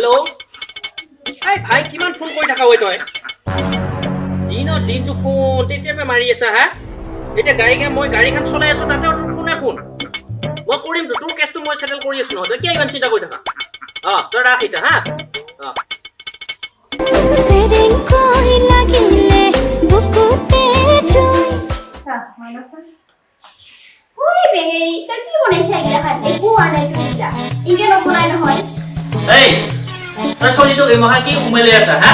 Hello', এই ভাই, কিমান ফোন কৰি থাকা ঐ তই? দিনৰ দিনটো ফোন তেতিয়াৰ পৰা মাৰি আছা। হা, এতিয়া গাড়ী, মই গাড়ীখন চলাই আছো, তাতে তোৰ ফোনে ফোন। মই কৰিমতো, তোৰ কেছটো মই ছেটেল কৰি আছো নহয়। তই কিয় ইমান চিন্তা কৰি থাকা? অঁ, তই ৰাখ এতিয়া। হা, অঁ। চেৰেংকৈ লাগিলে বুকুতে জুই। ঐ বেঙেৰী, তই কি বনাইছা এইগিলা? একো হোৱা নাই তোৰ। এইগিলা ইনকে নবনাই নহয়। এই, তই চলিটোক এইমখা কি উমেলি আছা? হা,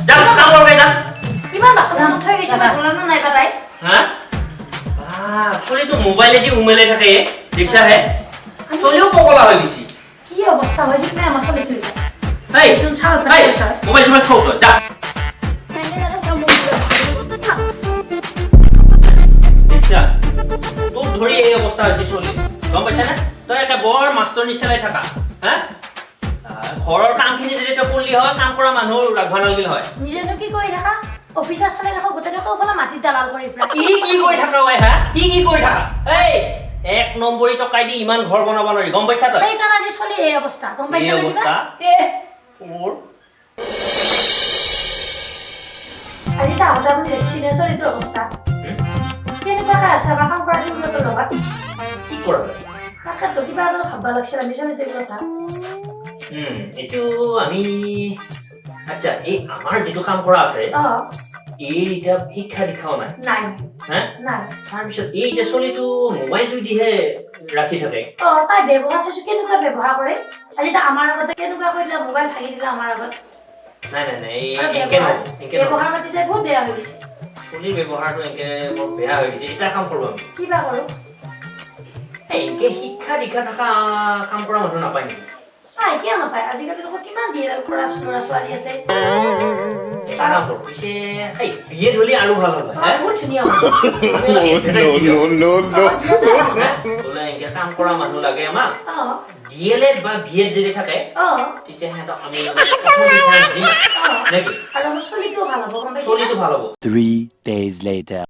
যা, কাম কৰগে যা। কিমান বাচন থৈ গৈছে, ওলানো নাই বা তাই। হা, বাপ, চলিটো মোবাইলেদি উমেলাই থাকে, দেখিছা হে? চলিও পগলা হৈ গৈছি। কি অৱস্থা হৈ ঠিক নাই আমাৰ চলিটোৰ। এই চোন চাওঁ। এই, মোবাইল চোবাইল থৌ তই, যা। দেখিছা, তোক ধৰি এই অৱস্থা হৈছে চলি, গম পাইছানে? তই একে বৰ মাষ্টৰনি চেলাই থাকা। হা, ঘৰৰ কামখিনি যদি তই কৰিলি হয়, কাম কৰা মানুহ ৰাখবা নালাগিল হয়। নিজেনো কি কৰি থাকা? অফিচাৰ চলাই থাকা, গোটেই থাকা, ওফালে মাটিত দালাল কৰি পেলাই। কি কি কৰি থাকা ঐ? হা, কি কি কৰি থাকা? এই এক নম্বৰী টকাই দি ইমান ঘৰ বনাব নোৱাৰি, গম পাইছা তই? সেইকাৰণে আজি চলিৰ এই অৱস্থা, গম এই পাইছা নে কিবা? অৱস্থা এ তোৰ। আজি তাহতে আপুনি দেখছি নে চলিটোৰ অৱস্থা? হুম? কেনেকুৱাকে আছে আমাৰ কাম কৰা সিহঁতৰ লগত। কি কৰা তই? তাকেতো কিবা এটা ভাববা লাগিছিল আমি চলিটোৰ কথা। এইটো আমি, আচ্ছা, এই আমাৰ যিটো কাম কৰা আছে, এই এতিয়া শিক্ষা দীক্ষাও নাই। নাই। হা? নাই। তাৰপিছত এই এতিয়া চলিটো মোবাইলটো দিহে ৰাখি থাকে। অ, তাই ব্যৱহাৰ চাইছো, কেনেকুৱা ব্যৱহাৰ কৰে। আজি তাই আমাৰ আগতে কেনেকুৱা কৰিলে, মোবাইল ভাঙি দিলে আমাৰ আগত। নাই নাই নাই, এই আৰু এনকে ব্যৱহাৰ নহ'ব, এনকে নহ'ব। ব্যৱহাৰ পাতি তাই বহুত বেয়া হৈ গৈছে। চলিৰ ব্যৱহাৰটো এনকে বৰ বেয়া হৈ গৈছে। এটা কাম কৰোঁ আমি। কিবা কৰোঁ? এই এনকে শিক্ষা দীক্ষা থকা কাম কৰা মানুহ নাপায় নেকি? নাই, কিয় নাপায়? আজিকালি দেখোন কিমান দিয়ে কৰা ল'ৰা ছোৱালী আছে। এটা কাম কৰোঁ পিছে, এই বি এড হ'লে আৰু ভাল হ'ল হয়। অ, হা? বহুত ধুনীয়া হ'ব। আমি অলপ advertise দি দিওঁ। No, no. হা? বোলে এনকে কাম কৰা মানুহ লাগে আমাক, ডি এল এড বা বি এড যদি থাকে, তেতিয়া সিহঁতক আমি মানে প্ৰথম preference দিম। নেকি? আৰু আমাৰ চলিটোও ভাল হ'ব, গম পাইছা? চলিটো ভাল হ'ব। 3 days later.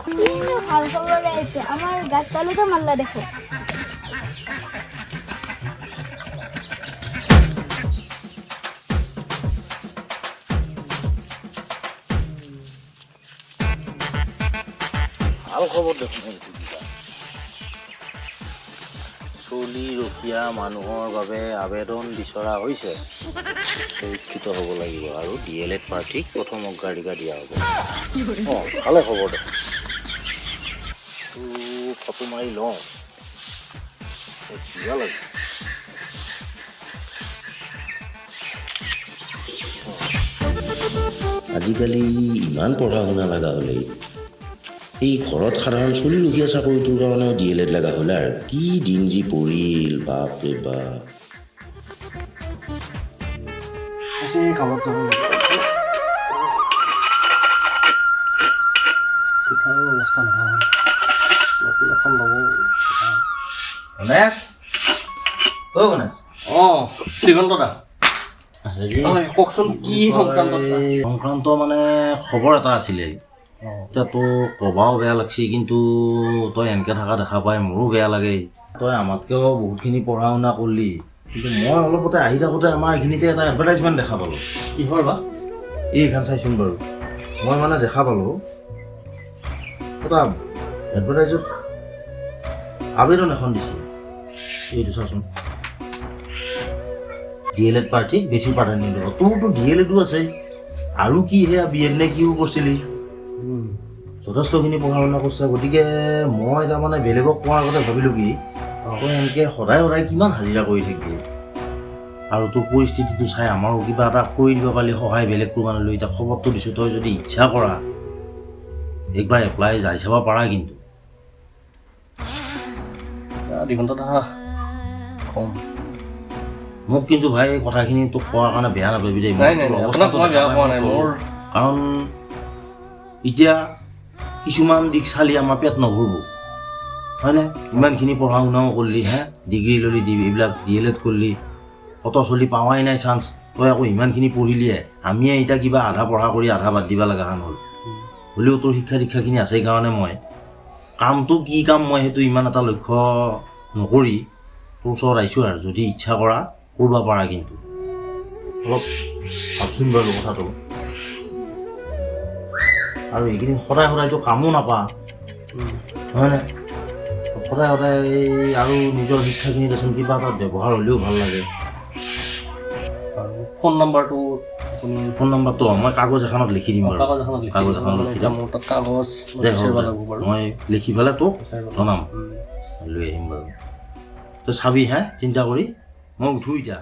কিনো ভাল খবৰ আহিছে? আমাৰ গাছডালতো মাল্লা দেখোন। ভাল খবৰ দেখোন এইটো কিবা। চলি ৰখীয়া মানুহৰ বাবে আবেদন বিচৰা হৈছে। শিক্ষিত হ'ব লাগিব আৰু ডি এল এড প্ৰাৰ্থীক প্ৰথম অগ্ৰাধিকাৰ দিয়া হ'ব। অঁ, ভালে খবৰ দেখোন। তোৰ ফটো মাৰি লওঁ। এই কিবা লাগে। আজিকালি ইমান পঢ়া শুনা লগা হ'লেই এই ঘৰত সাধাৰণ চলিলগীয়া চাকৰিটোৰ কাৰণেও ডি এল এড লগা হ'ল আৰু কি দিন যি পৰিল, বাপৰে বাপ! আজি কামত যাব লাগিব। কোঠাৰো অৱস্থা নহয়, নতুন এখন ল'ব। গণেশ, অ' গণেশ। অঁ, দিগন্ত দা। হেৰি। হয়, কওকচোন, কি সংক্ৰান্তত? সংক্ৰান্ত মানে খবৰ এটা আছিলে। এতিয়া তোৰ কবাও বেয়া লাগছি, কিন্তু তই এনেকৈ থকা দেখা পাই মোৰো বেয়া লাগে। তই আমাতকৈও বহুতখিনি পঢ়া শুনা কৰিলি, কিন্তু মই অলপতে আহি থাকোঁতে আমাৰ এইখিনিতে এটা এডভাৰটাইজমেণ্ট দেখা পালোঁ। কিহৰ বা? এইখন চাইছোন বাৰু। মই মানে দেখা পালোঁ এটা এডভাৰটাইজত আবেদন এখন দিছে। এইটো চাচোন, ডি এল এড প্ৰাৰ্থীক বেছি প্ৰাধান্য দিব। তোৰতো ডি এল এডো আছে আৰু কি সেয়া বি এড নে কিও কৰিছিলি, যথেষ্টখিনি পঢ়া শুনা কৰিছা। গতিকে মই তাৰমানে বেলেগক কোৱাৰ আগতে ভাবিলোঁ কি, তই এনেকৈ সদায় সদায় কিমান হাজিৰা কৰি থাকিবি? আৰু তোৰ পৰিস্থিতিটো চাই আমাৰো কিবা এটা কৰি দিব পাৰিলে সহায় বেলেগ কোনোবালৈ এতিয়া খবৰটো দিছোঁ। তই যদি ইচ্ছা কৰা, একবাৰ এপ্লাই যাই চাব পাৰা কিন্তু। দিগন্ত দা, কম। মোক কিন্তু ভাই, এই কথাখিনি তোক কোৱাৰ কাৰণে বেয়া নাপাবি দেই। নাই নাই তোৰ নাই, অৱস্থাটো আপোনাক মই দেখা বেয়া পাই পোৱা মই নাই। ক'লো। মোৰ কাৰণ এতিয়া কিছুমান দিশ চালি আমাৰ পেট নভৰব, হয়নে? ইমানখিনি পঢ়া শুনাও কৰিলি, হে, ডিগ্ৰী ল'লি, ডি এইবিলাক ডি এল এড কৰিলি, কত চলি পাৱাই নাই চান্স। তই আকৌ ইমানখিনি পঢ়িলিয়ে, আমিয়ে এতিয়া কিবা আধা পঢ়া কৰি আধা বাদ দিব লগাখান হ'ল। হ'লেও তোৰ শিক্ষা দীক্ষাখিনি আছে কাৰণে মই কামটো কি কাম, মই সেইটো ইমান এটা লক্ষ্য নকৰি তোৰ ওচৰত আহিছোঁ। আৰু যদি ইচ্ছা কৰা, কৰিব পাৰা কিন্তু। অলপ ভাবচোন বাৰু কথাটো। আৰু এইকেইদিন সদায় সদায়তো কামো নাপা, হয়নে? সদায় সদায় আৰু নিজৰ শিক্ষাখিনি দেচোন কিবা এটা ব্যৱহাৰ হ'লেও ভাল লাগে। আৰু ফোন নাম্বাৰটো আপুনি ফোন নাম্বাৰটো মই কাগজ এখনত লিখি দিম বাৰু। কাগজ এখনত লিখি কাগজ দিব। এখনত মানে লিখি এতিয়া দিম। মোৰ তাত কাগজ মই দে, বিচাৰিব হ'ব দে। লাগিব বাৰু। মই লিখি পেলাই তোক বিচাৰিব লাগিব। জনাম, লৈ আহিম বাৰু। তই চাবি হে চিন্তা কৰি, মই উঠো এতিয়া।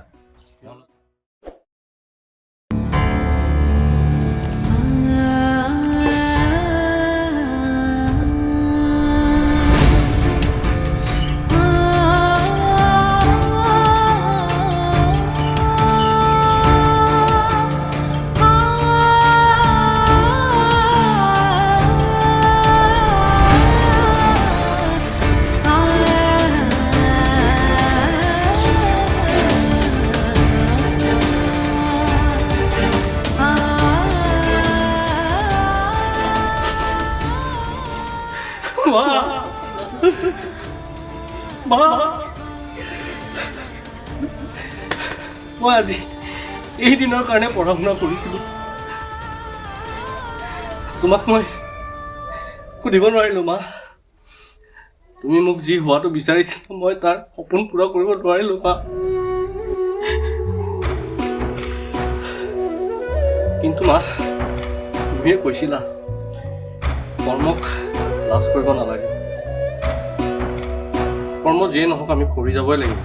মা, মা, মই আজি এই দিনৰ কাৰণে পঢ়া শুনা কৰিছিলোঁ। তোমাক মই সুধিব নোৱাৰিলোঁ মা। তুমি মোক যি হোৱাটো বিচাৰিছিলা, মই তাৰ সপোন পূৰা কৰিব নোৱাৰিলোঁ মা। কিন্তু মা, তুমিয়ে কৈছিলা কৰ্মক লাজ কৰিব নালাগে, কৰ্ম যিয়ে নহওক আমি কৰি যাবই লাগিব।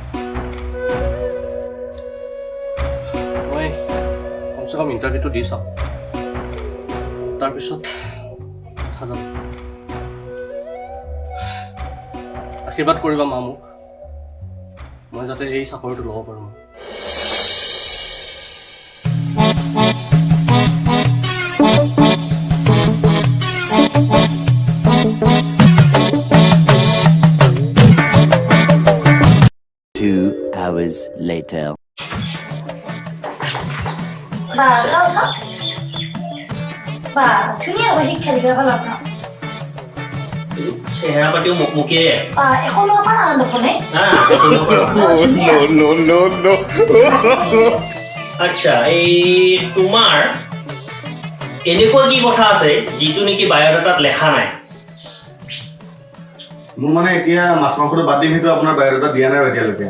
মই কমচে কম ইণ্টাৰভিউটো দি চাওঁ, তাৰপিছত দেখা যাব। আশীৰ্বাদ কৰিবা মা মোক, মই যাতে এই চাকৰিটো ল'ব পাৰোঁ। 2 hours later. বা, চাওঁ চাওঁ। বা, ধুনীয়া হয় শিক্ষা দিব ভাল আপোনাৰ। চেহেৰা পাতিও মুকমুকিয়ে। বা, একো ল'ব পাৰা দেখোন হে। হা। No, no, no. আচ্ছা, এই তোমাৰ এনেকুৱা কি কথা আছে যিটো নেকি বায়'ডাটাত লেখা নাই? মোৰ মানে এতিয়া মাছ মাংসটো বাদ দিম, সেইটো আপোনাৰ বায়'ডাটা দিয়া নাই আৰু এতিয়ালৈকে।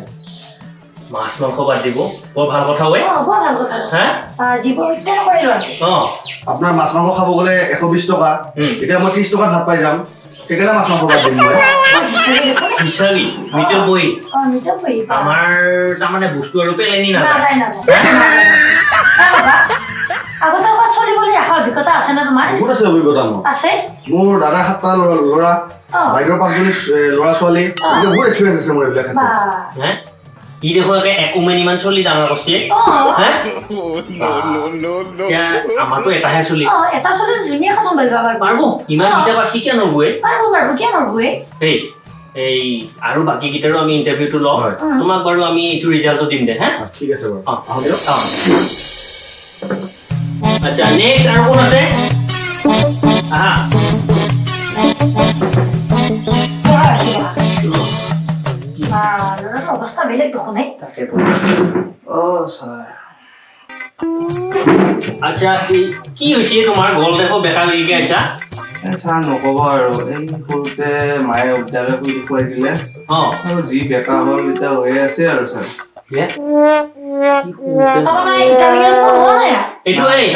মাছ মাংস বাদ দিব, বৰ ভাল কথা ঐ। অ, বৰ ভাল কথা। হা। জীৱ হত্যা নকৰে ল'ৰাটো। আপোনাৰ মাছ মাংস খাব গ'লে 120 টকা। এতিয়া মই 30 টকাত ভাত পাই যাম, সেইকাৰণে মাছ মাংস বাদ দিম মই। বৰ হিচাপে দেখোন। হিচাবি মিতব্যয়ী। অ, মিতব্যয়ী বা। আমাৰ তাৰমানে বস্তু আৰু পেলেনি নাযায়। নাযায়, নাযায়। এ বাবা, আগতে ক'ৰবাত চলিবলৈ ৰাখা অভিজ্ঞতা আছে নে তোমাৰ? বহুত আছে অভিজ্ঞতা মোৰ। আছে? মোৰ দাদাৰ সাতটা ল'ৰা, বাইদেউৰ পাঁচজনী ল'ৰা ছোৱালী, গতিকে বহুত এক্সপিৰিয়েঞ্চ আছে মোৰ এইবিলাক বা। ক্ষেত্ৰত। হে, ই দেখোন একে একোমেন ইমান চলি ডাঙৰ কৰিছে। হে। No, no, no, no. এতিয়া আমাৰতো এটাহে চলি। অ, এটা চলি ধুনীয়াকৈ চম্ভালিব পাৰিব। পাৰিব, ইমান কিতাপ আছে, কিয় নগৈ? পাৰিব, পাৰিব, কিয় নোৱাৰিব? এই আৰু বাকী কেইটাৰো আমি ইণ্টাৰভিউটো লওঁ। হয়। তোমাক বাৰু আমি এইটো ৰিজাল্টটো দিম দে, হা। ঠিক আছে বাৰু। অ। আহক দিয়ক। অ। আচ্ছা, নেক্সট আৰু কোন আছে? আহা। বহা, বহা। বা, ল'ৰাটোৰ অৱস্থা বেলেগ দেখোন হে। অ ছাৰ। আচ্ছা, এই কি হৈছে তোমাৰ? গল দেখো বেকা বেকিকে আছা। এ ছাৰ, নক'ব আৰু, এই সৰুতে মায়ে উদ্যাগে শুই খুৱাই দিলে আৰু যি বেকা হ'ল, এতিয়া হৈয়ে আছে আৰু ছাৰ। হে? তাৰমানে ইটালীয়ান কোন হোৱা নাই? এইটো এই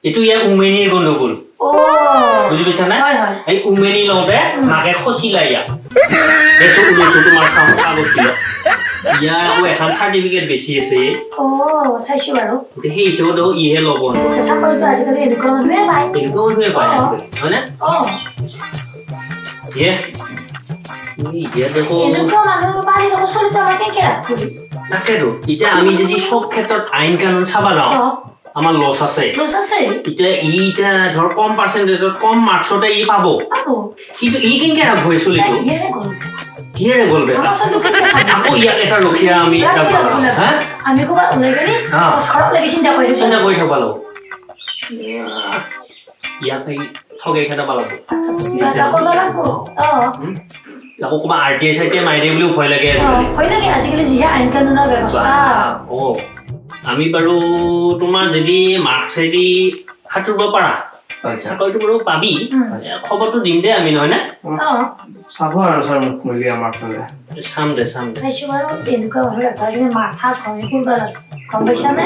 এইটো ইয়াৰ উমেনিৰ গণ্ডগোল। বুজি পাইছা নে? হয় হয়। এই উমেনি লওঁতে মাকে খচিলা ইয়াক। এইটো ওলাইছো তোমাৰ চাওঁ কাগজবিলাক। ইয়াৰ আকৌ এখন চাৰ্টিফিকেট বেছি আছে। অ, চাইছো বাৰু। গতিকে সেই হিচাপত দেখোন ইহে ল'ব। চাকৰিটো আজিকালি এনেকুৱা মানুহে পায়। এনেকুৱা মানুহে পায় আজিকালি, হয়নে? অ। ইয়ে এতিয়া দেখোন এনেকুৱা মানুহ পালি দেখোন চলিটো আমাৰ কেনেকে ৰাখবি? তাকেতো, এতিয়া আমি যদি চব ক্ষেত্ৰত আইন কানুন চাবা যাওঁ, আমাৰ লছ আছে। লছ আছে। এতিয়া ই এতিয়া ধৰ কম পাৰ্চেণ্টেজত, কম মাৰ্কছতে ই পাব। পাব। কিন্তু ই কেনেকে ৰাখব এই চলিটো? ইয়েৰে গ'ল। ইয়েৰে গ'ল বেটা। আমাৰ চলিটো কেনেকে চাব? আকৌ ইয়াক এটা ৰখীয়া আমি এটা লাগিব, বনাম, লাগিব। হা? আমি ক'ৰবাত ওলাই গ'লে ঘৰত লাগি চিন্তা কৰি দিছো। চিন্তা কৰি থব লাগিব। ইয়াক এই ঠগেই খেদাব লাগিব। কিবা এটা কৰিব লাগিব। আকৌ ক'ৰবাত R T I sir T I মাৰি দিয়ে বুলিও ভয় লাগে আজিকালি। ভয় লাগে আজিকালি, যিহে আইন কানুনৰ ব্যৱস্থা। অ। আমি বাৰু তোমাৰ যদি মাৰ্কছেদি সাঁতুৰিব পাৰা চাকৰিটো বাৰু পাবি, খবৰটো দিম দে আমি, নহয় নে? চাব আৰু ছাৰ মোক মিলি আমাৰ ফালে চাম দে, চাম দে। চাইছো বাৰু, এনেকুৱা মানুহ এটা মাথা ঘৰে কৰিব লাগে, গম পাইছানে?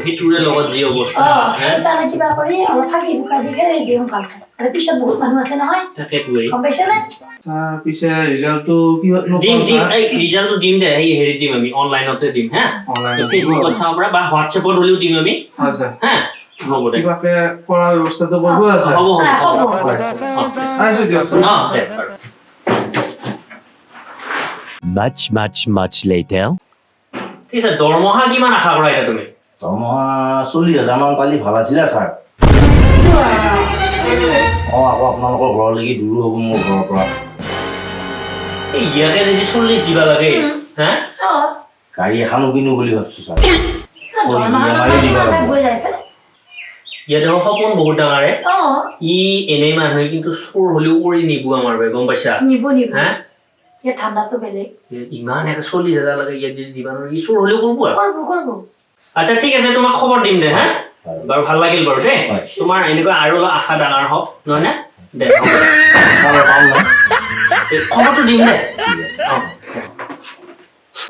সেইটোৰে লগত যি অৱস্থা, সেইকাৰণে কিবা কৰি অলপ ফাঁকি ফুকা দি খেলি দিওঁ ভালকে। আৰু পিছত বহুত মানুহ আছে নহয়, গম পাইছানে? পিছে ৰিজাল্টটো কি দিম? দিম, এই ৰিজাল্টটো দিম দে, এই হেৰিত দিম আমি, অনলাইনতে দিম। হা, ফেচবুকত চাব পাৰা বা হোৱাটছএপত হ'লেও দিম আমি। হা, হ'ব দে, কিবাকে কৰা ব্যৱস্থাটো কৰিব আছে। হ'ব হ'ব হ'ব, আহিছো দিয়ক। অঁ, দে বাৰু। Much, much, much later. ঠিক আছে, দৰমহা কিমান আশা কৰা এতিয়া তুমি? দৰমহা 40,000 মান পালি ভাল আছিলে ছাৰ। অঁ, আকৌ আপোনালোকৰ ঘৰলৈকে দূৰো হ'ব মোৰ ঘৰৰ পৰা। এই ইয়াতে যদি 40 দিবা লাগে, হা? গাড়ী এখনো কিনো বুলি ভাবছো ছাৰ। ইয়াত দেখোন সপোন বহুত ডাঙৰে। ই এনেই মানুহে কিন্তু চোৰ হ'লেও কৰি নিব আমাৰ বাবে, গম পাইছা? নিব নিব। হা, ইয়াত ঠাণ্ডাটো বেলেগ। ইমান এটা 40,000 লাগে ইয়াত যদি দিবা নোৱাৰি, ই চোৰ হ'লেও কৰিব আৰু। কৰিব কৰিব। আচ্ছা ঠিক আছে, তোমাক খবৰ দিম দে। হা, বাৰু ভাল লাগিল বাৰু দেই। তোমাৰ এনেকুৱা আৰু অলপ আশা ডাঙৰ হওক, নহয় নে? দে খবৰটো দিম দে।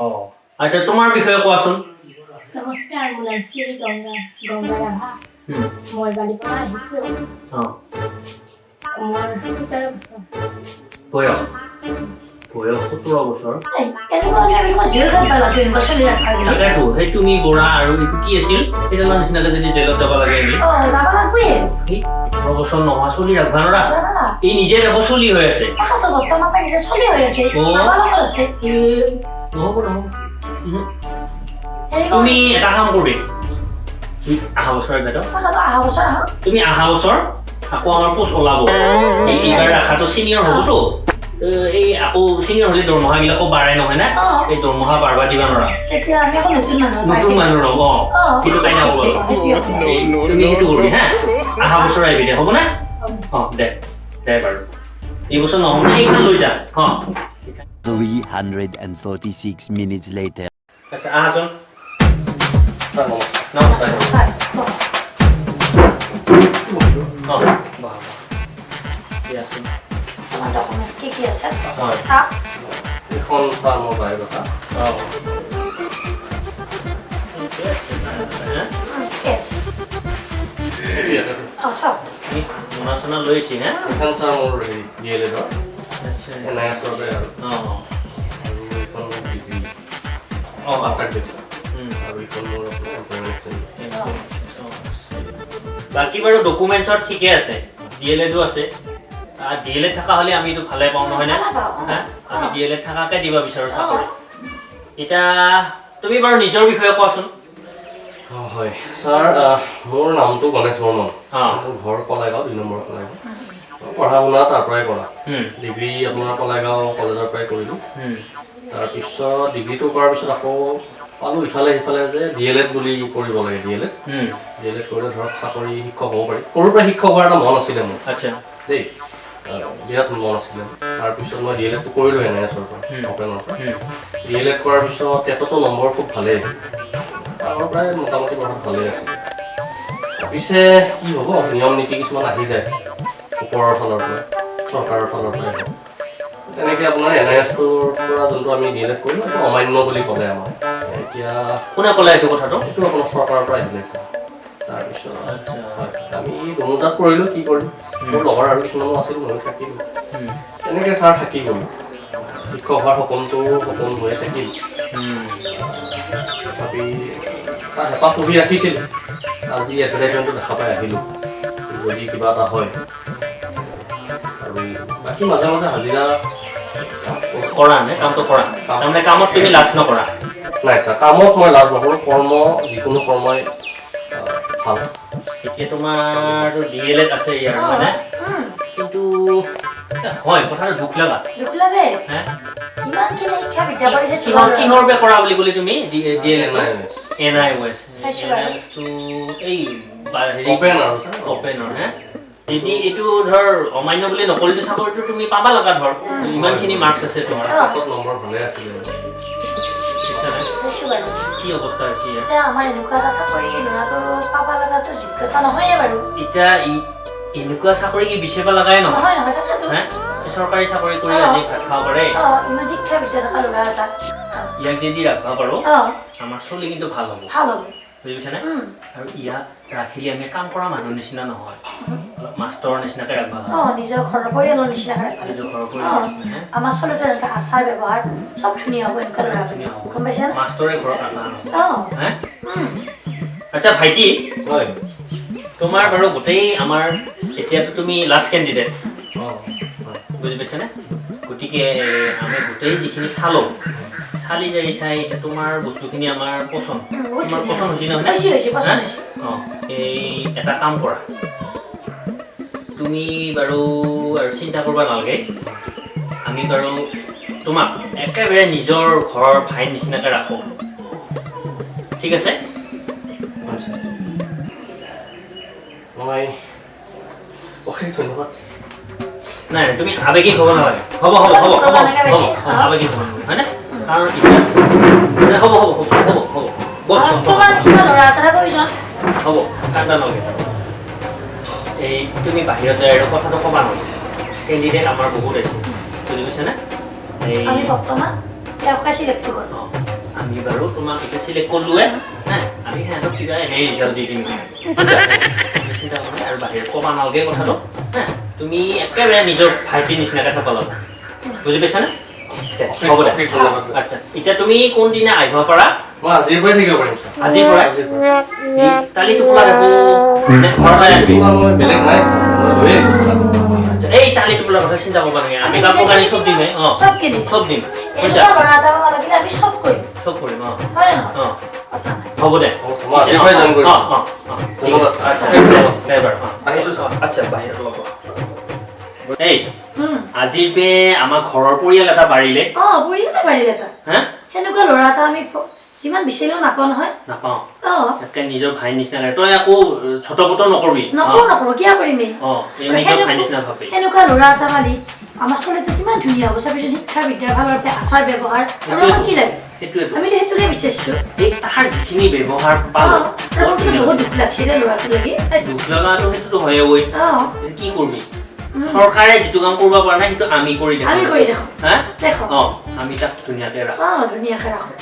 অঁ, আচ্ছা তোমাৰ বিষয়ে কোৱাচোন। নমস্কাৰ, মোৰ নাম শ্ৰী গংগা, গংগা ৰাভা। মই বালিৰ পৰা আহিছোঁ। মোৰ 17 বছৰ বয়স। বয়স 17 বছৰ। তাকেতো, সেই তুমি বৰা আৰু এইটো কি আছিল সেইডালৰ নিচিনাকে যদি জেলত যাব লাগে আমি, 18 বছৰ নোহোৱা চলি ৰাখবা নোৱাৰা। এই নিজে দেখো চলি হৈ আছে। নহ'ব নহ'ব, তুমি এটা কাম কৰিবি, অহা বছৰ বাইদেউ, তুমি অহা বছৰ আকৌ আমাৰ পোষ্ট ওলাব। এইবাৰ আশাটো চিনিয়ৰ হ'বতো, এই আকৌ চিনিয়ৰ হ'লে দৰমহাবিলাকো বাঢ়ে নহয় নে? এই দৰমহা বাঢ়বা দিবা নোৱাৰা, নতুন মানুহ ৰ'ব। অঁ, সেইটো কাৰণে হ'ব, তুমি সেইটো কৰিবি। হা, অহা বছৰ আহিবি দে, হ'ব নে? অঁ, দে দে বাৰু, এই বছৰ নহ'ব, এইখন লৈ যা। অঁ, 346 minutes later. আচ্ছা, আহাচোন। নমস্কাৰ। অঁ, বাহ বাহ, দিয়াচোন। কি কি আছে? এইখন ছাৰ মোৰ বায়'ডাটা। অঁ, মোনা চোনা লৈ আহিছি? হে, এইখন ছাৰ মোৰ হেৰি ডি এল এডৰ, এন আই এছৰে আৰু। অঁ, আৰু এইখন মোৰ ডিগ্ৰী। অঁ, পাছ চাৰ্টিফিকেট। আৰু এইখন মোৰ আপোনাৰ এমপ্লয়মেণ্ট। বাকী বাৰু ডকুমেণ্টছত ঠিকে আছে, ডি এল এডো আছে। ডি এল এড থকা হ'লে আমি এইটো ভালে পাওঁ, নহয় নে? আমি ডি এল এড থকাকে দিব বিচাৰোঁ চাকৰি। এতিয়া তুমি বাৰু নিজৰ বিষয়ে কোৱাচোন। অঁ, হয় ছাৰ, মোৰ নামটো গণেশ বৰ্মন। মোৰ ঘৰ কলাইগাঁও, 2 নম্বৰ কলাইগাঁও। পঢ়া শুনা তাৰ পৰাই কৰা। ডিগ্ৰী আপোনাৰ কলাইগাঁও কলেজৰ পৰাই কৰিলোঁ। তাৰপিছত ডিগ্ৰীটো কৰাৰ পিছত আকৌ পালোঁ ইফালে সিফালে যে ডি এল এড বুলি কৰিব লাগে। D El Ed, D El Ed কৰিলে ধৰক চাকৰি শিক্ষক হ'ব পাৰি। সৰুৰ পৰা শিক্ষক হোৱাৰ এটা মন আছিলে মোৰ দেই, বিৰাট মন আছিলে। তাৰপিছত মই ডি এল এডটো কৰিলোঁ এন আই এছৰ পৰা, অপেনৰ পৰা। ডি এল এড কৰাৰ পিছত টেটতো নম্বৰ খুব ভালেই আহিল, আগৰ পৰাই মোটামুটি পঢ়াত ভালেই আছিল। পিছে কি হ'ব, নিয়ম নীতি কিছুমান আহি যায় ওপৰৰ ফালৰ পৰা, চৰকাৰৰ ফালৰ পৰা। তেনেকৈ আপোনাৰ এন আই এছটোৰ পৰা যোনটো আমি ডি এল এড কৰিলোঁ, এইটো অমান্য বুলি ক'লে আমাক। এতিয়া কোনে ক'লে এইটো কথাটো? এইটো আপোনাৰ চৰকাৰৰ পৰা আহিলে ছাৰ। তাৰপিছত হয়, আমি দুমোজাত পৰিলোঁ, কি কৰিম, মোৰ লগৰ আৰু কিছুমানো আছিল, ময়ো থাকিলোঁ তেনেকৈ ছাৰ, থাকি গ'লোঁ। শিক্ষক হোৱাৰ সপোনটো সপোন হৈয়ে থাকিল। তথাপি তাত হেঁপাহ পুহি ৰাখিছিল। আজি এডভাৰটাইজমেণ্টটো দেখা পাই আহিলোঁ, যদি কিবা এটা হয়। আৰু বাকী মাজে মাজে হাজিৰা কৰা নে? কামটো কৰা, তাৰমানে কামত তুমি লাজ নকৰা? নাই ছাৰ, কামত মই লাজ নকৰোঁ। কৰ্ম, যিকোনো কৰ্মই ভাল। এতিয়া তোমাৰতো ডি এল এড আছে ইয়াৰ, মানে কিন্তু হয় কথাটো দুখ লগা। দুখ লাগে, ইমানখিনি শিক্ষা বিদ্যা কৰিছে। কিহৰ বাবে কৰা বুলি ক'লি তুমি? D El Ed N I S. টো এই অপেনৰ হে। যদি এইটো ধৰ অমান্য বুলি নকৰিলো চাকৰিটো তুমি পাবা লগা, ধৰ ইমানখিনি মাৰ্কছ আছে তোমাৰ। নম্বৰ ভালে আছিলে। কি অৱস্থা হৈছে ইয়াৰ। এতিয়া আমাৰ এনেকুৱা এটা চাকৰি ল'ৰাটো পাব লগাটো যোগ্যতা নহয়ে বাৰু। এতিয়া এনেকুৱা চাকৰি কি বিচাৰিব লগাই নহয়? নহয় নহয়, তাকেতো। হে, চৰকাৰী চাকৰি কৰি আজি ভাত খাব পাৰে। ইমান শিক্ষা বিদ্যা থকা ল'ৰা এটা। ইয়াক যদি ৰাখিব পাৰোঁ, আমাৰ চলি কিন্তু ভাল হ'ব। ভাল হ'ব। বুজি পাইছানে? আৰু ইয়াক ৰাখিলে আমি কাম কৰা মানুহৰ নিচিনা নহয়, অলপ মাষ্টৰৰ নিচিনাকে ৰাখিব। নিজৰ ঘৰৰ পৰিয়ালৰ নিচিনাকে ৰাখিব। নিজৰ ঘৰৰ পৰিয়ালৰ নিচিনা। আমাৰ চলিটো এনেকুৱা আচাৰ ব্যৱহাৰ চব ধুনীয়া হ'ব, এনেকুৱা ল'ৰা। ধুনীয়া হ'ব। গম পাইছানে? মাষ্টৰে ঘৰত ৰাখা নহয়। আচ্ছা ভাইটি, হয়, তোমাৰ বাৰু গোটেই আমাৰ এতিয়াতো তুমি লাষ্ট কেণ্ডিডেট, বুজি পাইছানে? গতিকে আমি গোটেই যিখিনি চালোঁ, চালি জাৰি চাই এতিয়া তোমাৰ বস্তুখিনি আমাৰ পচন্দ। তোমাৰ পচন্দ হৈছে নহয়? অঁ, এই এটা কাম কৰা, তুমি বাৰু আৰু চিন্তা কৰিব নালাগে, আমি বাৰু তোমাক একেবাৰে নিজৰ ঘৰৰ ভাইৰ নিচিনাকৈ ৰাখোঁ, ঠিক আছে? মই অশেষ ধন্যবাদ। নাই, তুমি আৱেগিক হ'ব নালাগে। হ'ব হ'ব হ'ব হ'ব হ'ব, আৱেগিক হ'ব নালাগে, হয়নে? কাৰণ এতিয়া হ'ব হ'ব হ'ব হ'ব হ'ব হ'ব, কান্দা নালাগে। এই তুমি বাহিৰত যাই আৰু কথাটো ক'বা নালাগে, কেণ্ডিডেট আমাৰ বহুত আছে, বুজি পাইছানে? এই আমি বাৰু তোমাক এতিয়া চিলেক্ট কৰিলোৱে, হে, আমি সিহঁতক কিবা এনেই ৰিজাল্ট দি দিম, চিন্তা কৰা আৰু বাহিৰত ক'বা নালাগে কথাটো, হে। তুমি একেবাৰে নিজৰ ভাইটিৰ নিচিনাকৈ থাকব লাগিব, বুজি পাইছানে? হ'ব দে। আচ্ছা, এতিয়া তুমি কোনদিনা আহিব পাৰা? মই আজিৰ পৰাই থাকিব পাৰিম। আজিৰ পৰাই? তালি টোপোলা দেখো ঘৰলৈ আনিবি। বেলেগ নাই। আচ্ছা, এই তালি টোপোলাৰ কথা চিন্তা কৰিব নালাগে, আমি কাপোৰ কানি চব দিম। অঁ, চব দিম, চব কৰিম। অঁ অঁ, হ'ব দে। অঁ অঁ অঁ, আচ্ছা, বাহিৰত ল'ব। এই আজিৰ বে আমাৰ ঘৰৰ পৰিয়াল এটা বাঢ়িলে। পৰিয়ালে বাঢ়িলে এটা। সেনেকুৱা ল'ৰা এটা আমি যিমান বিচাৰিলেও নাপাওঁ নহয়। নাপাওঁ। একে নিজৰ ভাইৰ নিচিনা। তই আকৌ ছটপট নকৰবি। নকৰো নকৰো, কিয় কৰিবি? নিজৰ ভাইৰ নিচিনা ভাবি। সেনেকুৱা ল'ৰা এটা পালি আমাৰ ছোৱালীটো কিমান ধুনীয়া হ'ব চাবিচোন, শিক্ষা বিদ্যাৰ ফালৰ পৰা আচাৰ ব্যৱহাৰ আৰু আমাক কি লাগে, আমিতো সেইটোকে বিচাৰিছোঁ। এই তাৰ যিখিনি ব্যৱহাৰ পালোঁ, বহুত দুখ লাগছিলে ল'ৰাটো লাগি। দুখ লগাটো সেইটোতো হয়ে ঐ, কি কৰবি? চৰকাৰে যিটো কাম কৰিব পৰা নাই সেইটো আমি কৰি দেখো। আমি কৰি দেখো। হা? অঁ, আমি তাক ধুনীয়াকৈ ৰাখোঁ। অঁ, ধুনীয়াকৈ ৰাখোঁ।